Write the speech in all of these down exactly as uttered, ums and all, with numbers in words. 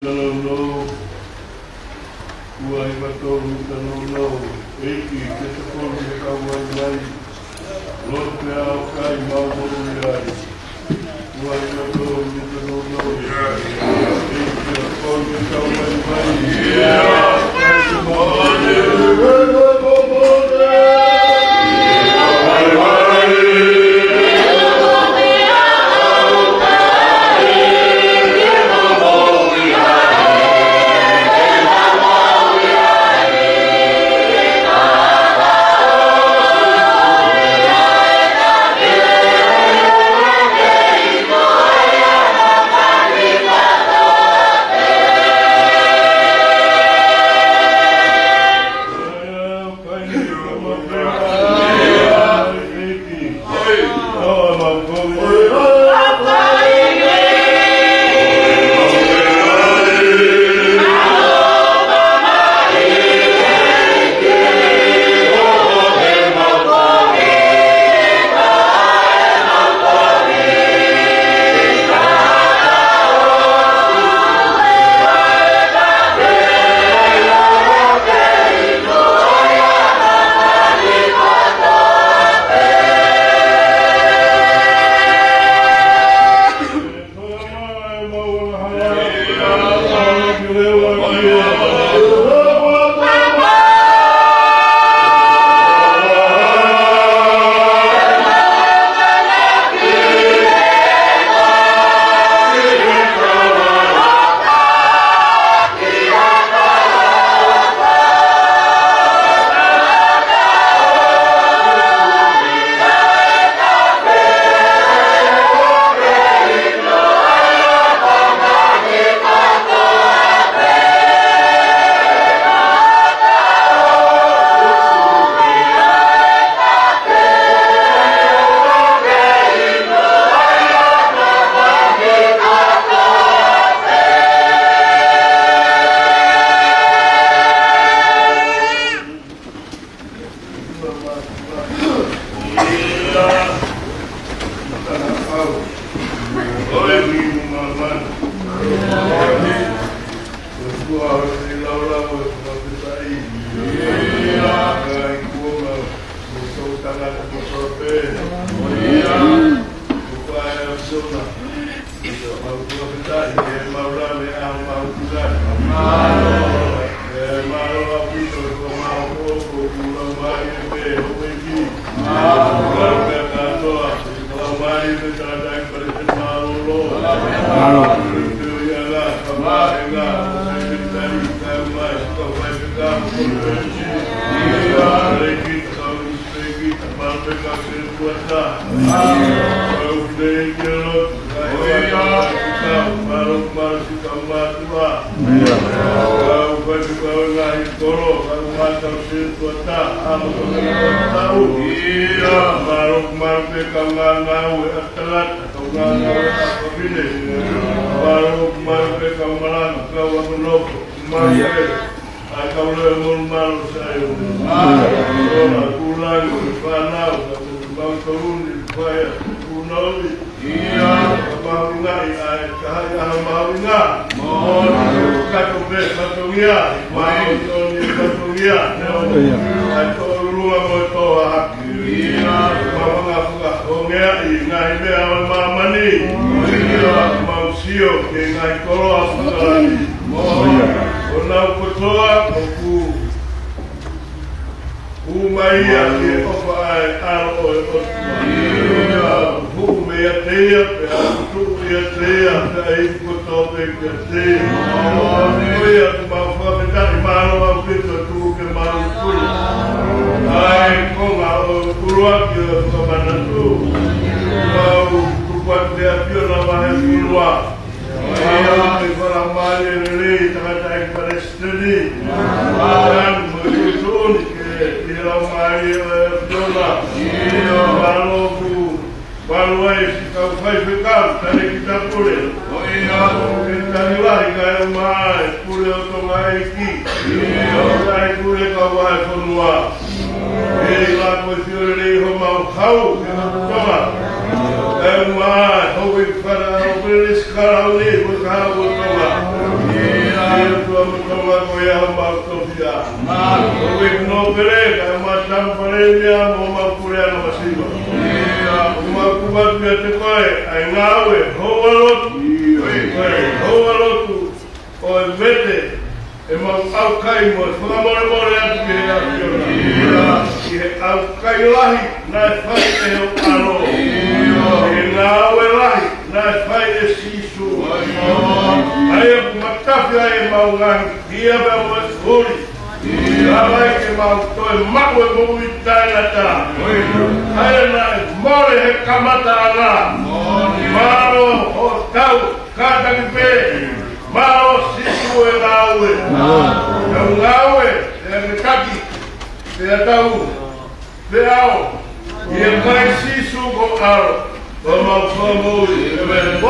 Tanono, ua hiva tolu tanono, ʻEiki, ke tokoni ke kau ai mai. Lotu pea ʻoku ʻikai mau moʻui ai. Ua hiva tolu tanono, ʻEiki, ke tokoni ke kau ai mai. ʻAi kau lea mo malu sai o. Ora, kulangu, fānau, ka mau toluni, fai a, kunauli. Ia, ka mahuʻinga ʻi ai, ka hai a mahuʻinga. Mo, ka ko pe, ka tongia, mai, toni, ka tongia. Ia. ʻAi tō lua mo tō a. Ia, ka manga fuka, o ngea i, ngaahi meʻa o māmani. Ia, mau sio, ke ngaahi koloa, fuka lani. Mo, ia. ʻO nau kotoa, ʻoku ʻUmai ia ke ʻofa ai ʻa e ʻOtua. Ia, huʻu meiate ia, pea tuʻu ʻiate ia, pea ʻi he kotoa pē kiate ia. Ko ia ʻoku mau fakafetaʻi, mālō ʻaupito tuʻu ke mau tui. ʻAi, konga ʻo e ʻuluaki ʻo e fakamanatu. Mau tuku atu ʻa e ʻAfiona vahe ʻuluaki. Ia, ʻi he faingamālie lelei, tangataʻeiki palesiteni. Mālō mo e tuʻutuʻuni ke ʻi he laumālie ʻo e ʻAfiona. Ia, mālō ʻoku valu ai siʻi kau faifekau, talēkita pule. Ia, ke tali lahi kae ʻumaʻā e pule ʻo Tonga ʻEiki. Ia, kae pule kau ai fonua. ʻE la ko e fiore lei homau hau, ke na Tonga. ʻE ma, hau e fara, hau e lesi kalauni, ko e kaha ko Tonga. Meʻa mo mau pule ana masiva. ʻOku mau kumi atu kiate koe ʻa e ngāue houa lotu. Ko e houa lotu ʻo e vete ʻemau ʻaukai mo e fakamolemole atu ki he ʻAfiona. ʻI he ʻaukai lahi naʻe fai ʻe ho ʻAlo. ʻI he ngāue lahi naʻe fai ʻe Sīsū. ʻA ia ʻoku matafi ai ʻemau ngaahi hia pea mo e ʻuli. Lava ai ke mau toe maʻu e moʻui taʻengata. ʻA ia naʻe mole he kamataʻanga. Mālō hoʻo tau kātaki pē. Mālō Sīsū e ngāue. Mālō. He ngāue, he mekaki, he tau, he ao. ʻIa Kalaisi Sīsū ko ho ʻAlo, ko homau Fakamoʻui. ʻĒmeni.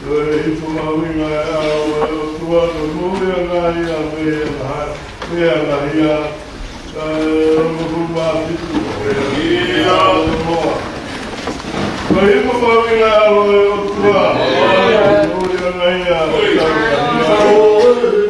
Ko e hifo mahuʻinga ʻa e ʻOtua, ko e moʻui ʻa e ngaahi ʻa e ngaahi ʻa e ngaahi ʻa e ʻOtua. Ko e hifo mahuʻinga ʻa e ʻOtua, ko e moʻui ʻa e ngaahi ʻa e ngaahi ʻa e ngaahi ʻa e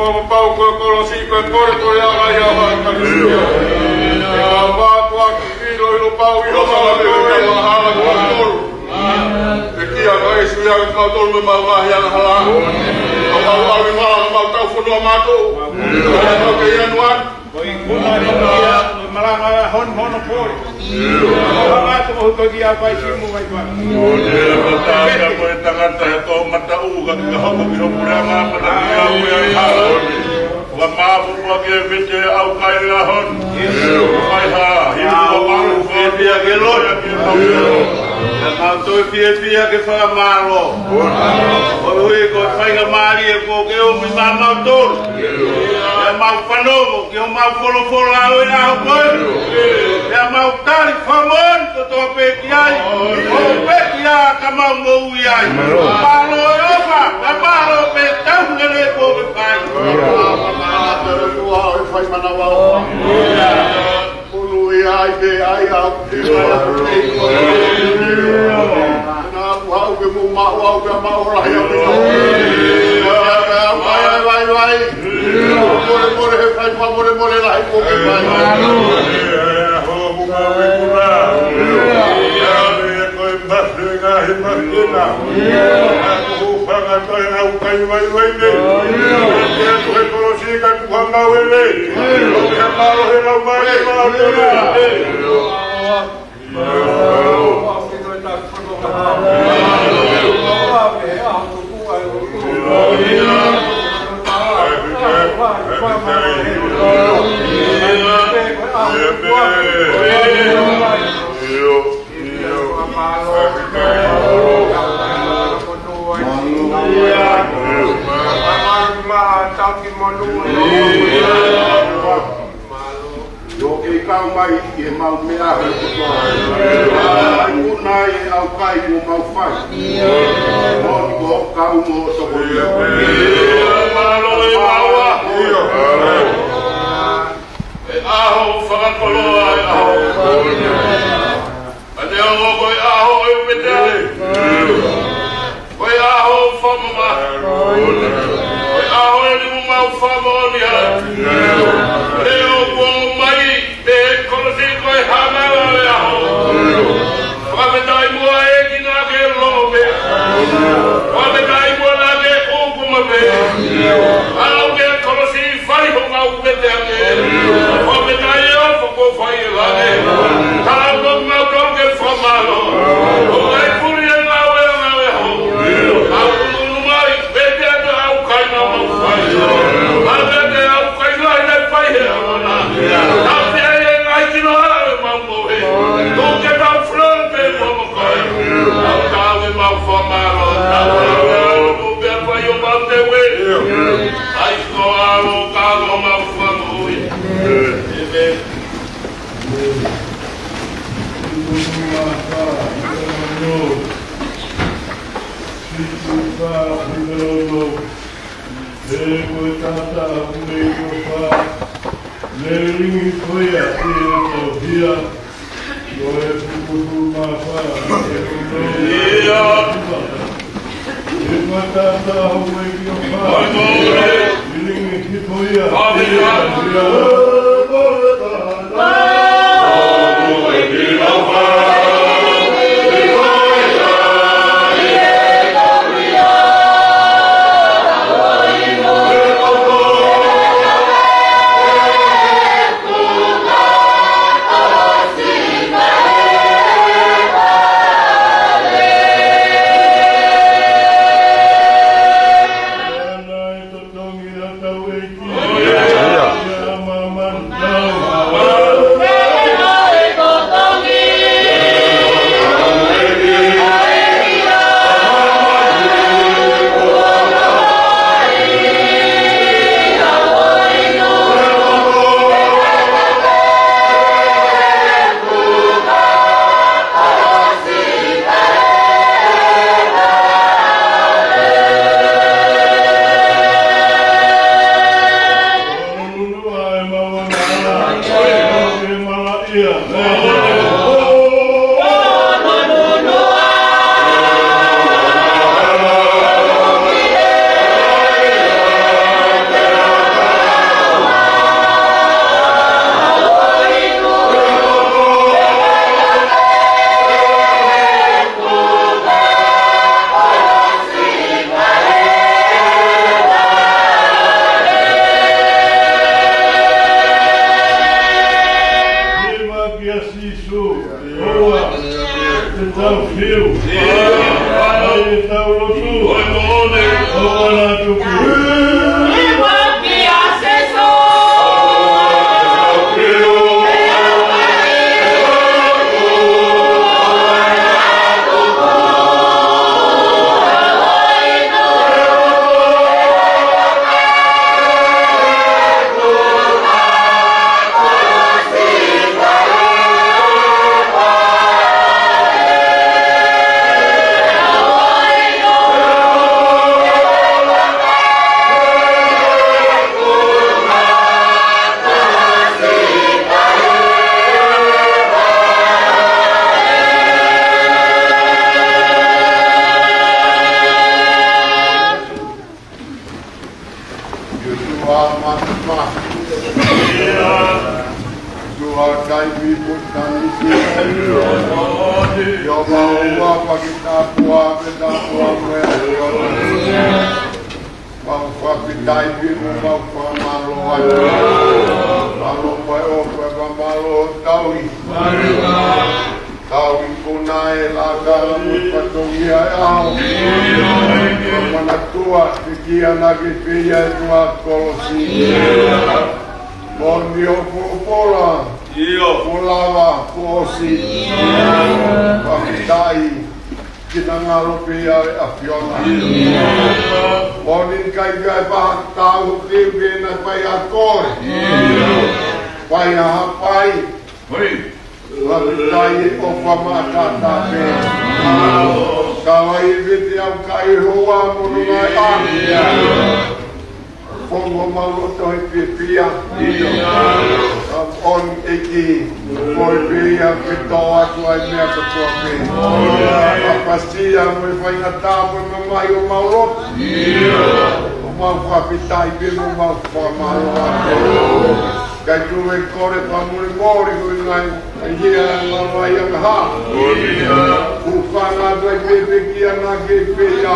Pau ko e kolosi ko e kole ko e ala ia ʻo e Kalisitiane. ʻE mau mātuʻaki ʻilo ʻilo pau ʻi hoʻo ʻalu ʻi he hala ko e kolo. ʻEiki, ʻa e sui ʻa kimautolu mei heʻemau ngaahi angahala. ʻOku mau ʻalu ʻi he hala ʻo mau tau fonua mātou. ʻOku mau kei anu anu. Ko e kona ni ia, ko e malanga ʻa e hon hono pole. Ko e hanga atu ko e hutaki ʻa e fai simu mai pa. Ko e tangata, ko e tangata, ko e mata ʻuka ki ka hoko ki ho puleʻanga, mata ki ka hoko ki ha hon. Ko e mapu ʻa e vete ʻa e ʻaukai ʻa e hon. Ko e hā, hiu ko e mapu, fiefia ke loa, ke loa. Ko e mapu toe fiefia ke fakamālō. Koeʻuhi ko e faingamālie kuo ke ʻomi maʻa mautolu. Pea mau fanongo ki homau folofola ʻo e ʻaho ko eni. Pea mau tali fakamoʻoni kotoa pē ki ai. Ko e pē ki ai ka mau moʻui ai. Mālō ʻEhova, ka mālō pē tauhi lelei kuo ke fai. Mālō ʻEhova, ʻo e fai manava ʻo Monūʻia ai pē ʻa e ʻaho. Naʻa ku haʻu ke mou maʻu au pea maʻu lahi ʻa e ʻaho. Ia, ia, ia, vai, vai, vai. Mole, mole, he fai pā, mole, mole, lahi, mole, vai. Ia, ho, mu, ma, we, mu, na. Ia, me, ko e mafre, ngaahi mafre, na. Ia, ko, fanga, ko e ʻaukai, vai, vai, ne. Ia, ko e kolosi, ka Ua mau e lei. Ia. Ia mau he lau mai, mau e lei. Ia. ʻIo, ke kau mai ʻi he mau meʻa he kotoa. Mai muna e ʻaukai kuo mau fai. Mo ni ko kau mo toko ia. Mālō e maua. ʻE ʻaho fakakoloa e ʻaho. Pea te ʻaho ko e ʻaho ʻo e ʻupetele. Ko e ʻaho fakamamahi. Ko e ʻaho ʻe liu mau fakamoʻoni ai. Leʻo kuo ʻomai mei he kolosi ko e hanganga ʻo e ʻaho. Fakafetaʻi muʻa ʻEiki naʻa ke longo pē. Fakafetaʻi muʻa naʻa ke ʻuku maʻu pē. Aʻu ki he kolosi fai homau pete ange. Fakafetaʻi ʻEhova kuo fai e langi. Ka ʻoku mau kau ke fakamālō. ʻOku ʻikai puli e ngāue ʻa e ngāue ho. Mau ʻunu mai, pete atu ʻaukai naʻa mau fai. Mau pete ʻaukai lahi naʻe fai he ʻaho na. Tau pē ʻa e ngaahi kinohaʻa ʻemau moʻui. Tuku ke tau flo pē mo Au tau e mau fakamālō, tau e mau fakamālō, pea fai ʻo mau te ue. ʻAi ko alo ka ko mau fakamui. ʻĒmeni. He ko e taʻataʻa ʻoku mei ko fā, mei lingi ko ia ʻi he tau hia, ko e puputu mā fā, ʻe ko tau. ʻIo. He ko e taʻataʻa ʻoku mei ko fā, mei lingi ko ia ʻi he tau hia. ʻIo ʻOtua māfimafi. ʻIo ʻOtua kai vipu tani. ʻIo mau ua paki tāpua, pē tāpua pē. Mau fakafetaʻi pē mo mau fakamālō atu. Mālō pē ʻoku fakamālō tauhi. Tauhi kona e laka mo e fatongia e ʻaho. Manatua, pekia naʻa ke pekia ʻi he tuʻa kolosi. Moʻoni hoʻo folofola, kuo lava kuo ʻosi. Fakafetaʻi, ke na ngalo pē ʻa e ʻAfiona. Moʻoni kai ka e paha tau te pē na pai a koe. Pai a hapai. Fakafetaʻi e ʻofa maʻataʻatā pē. Ka ʻi ai e vete au kai hoa mo nonga e ʻaho. Fongo mau loto he fiefia. Ka ʻoku ʻEiki, ko e pē ia ke tō atu ai meʻa kotoa pē. Ka pasia mo e faingataʻa mo e mamahi ʻo mau loto. ʻO mau fakafetaʻi pē mo mau fakamālō atu. Kai tuʻu e kole fakamolemole ko e ngaahi ʻAi ia, ʻa e lava ia ka ha. Kuo fana atu ai pē pekia naʻa ke pekia.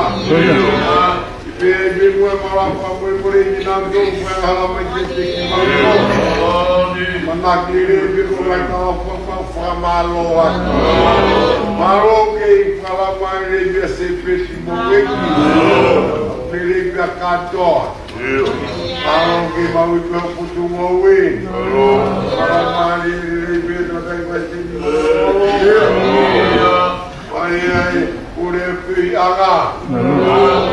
Pea ʻi he muʻa malapa mo e mole i nā tō fai hala mai ke te ki mau. Manaki lelei pē ko mai ka ʻofa mau fakamālō atu. Mālō ke i fala mai lelei pē ʻa Sepeti mo ʻEiki. Lelei pē ʻa kātoa. Mālō ke mau i pē ʻo putu mau ē. Mālō mālie lelei pē tō tai vai te ni. Mālō. Mālie ai, pule pē ʻi anga.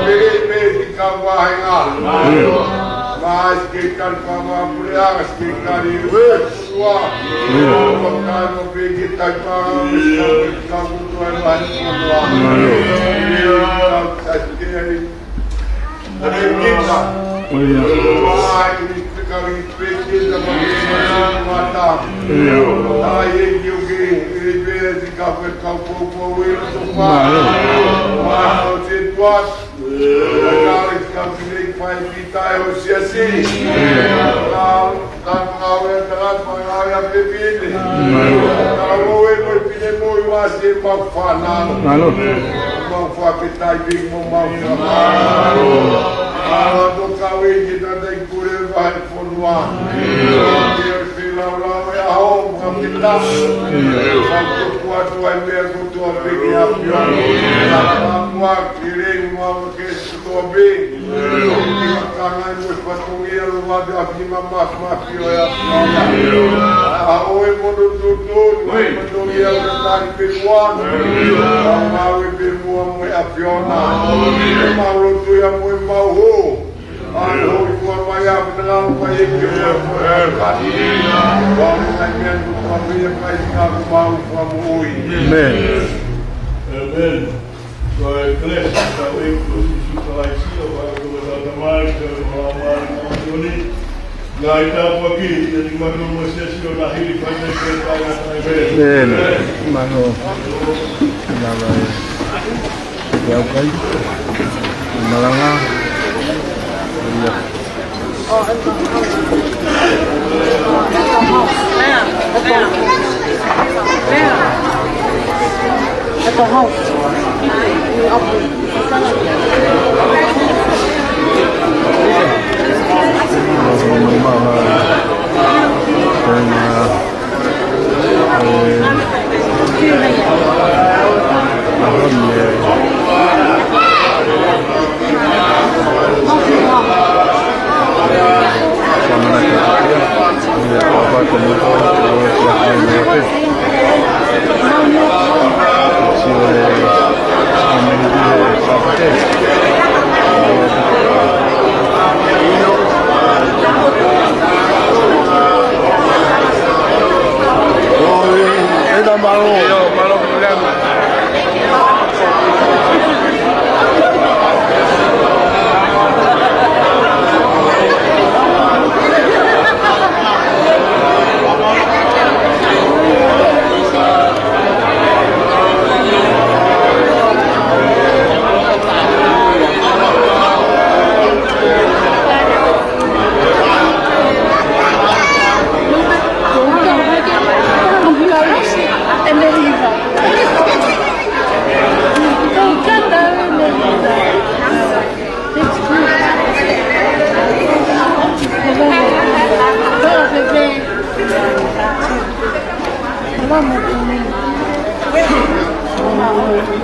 Pele pē ki ka vahenga. Mālō. Mālō ke kari pā mā pule anga, ke kari ua. Mālō ka no pē ke tai pā mā, ke kari ua. Mālō. Mālō. Mālō. Mau fakafetaʻi pē mo mau fakamālō. Mālō tō kau ʻEiki tata i kule vai fonua. Ke feilaulau e ʻaho, fakafetaʻi. Mau tuku atu ai meʻa kotoa pē ki he ʻAfiona. Mau kile mau ke kotoa pē. Ke makangai mo e fatongia lo vave a fima maf maf ʻio e ʻAfiona. ʻA ʻoe mo no tutu, mo e fatongia lo tani pē kuana. ʻA mau e pē mua mo e ʻAfiona. Mau lotu ia mo e mau hō. ʻA e hō i kua mai a pina ngalo mai e ke ua mo e ʻAfiona. Mau ngai meʻa no kua pē ia kai ka mau kua mo ui. Amen. Amen. Ko e kelesi ʻa hotau ʻEiki ko Sīsū Kalaisi, ʻofa ʻa e ʻOtua ko e Tamai, ko e ʻOtua ko e Laumālie Māʻoniʻoni, ngaahi tāpuaki, ʻiate kimoutolu mo e siasi ʻo na hili fai mai ke fai na fai mai. Amen. Mālō. Lava e. Ia kai. Malanga. Ia.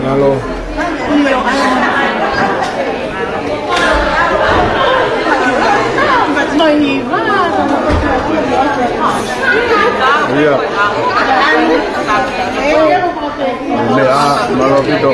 Mālō. ʻIo. Meʻa, mālō ʻaupito.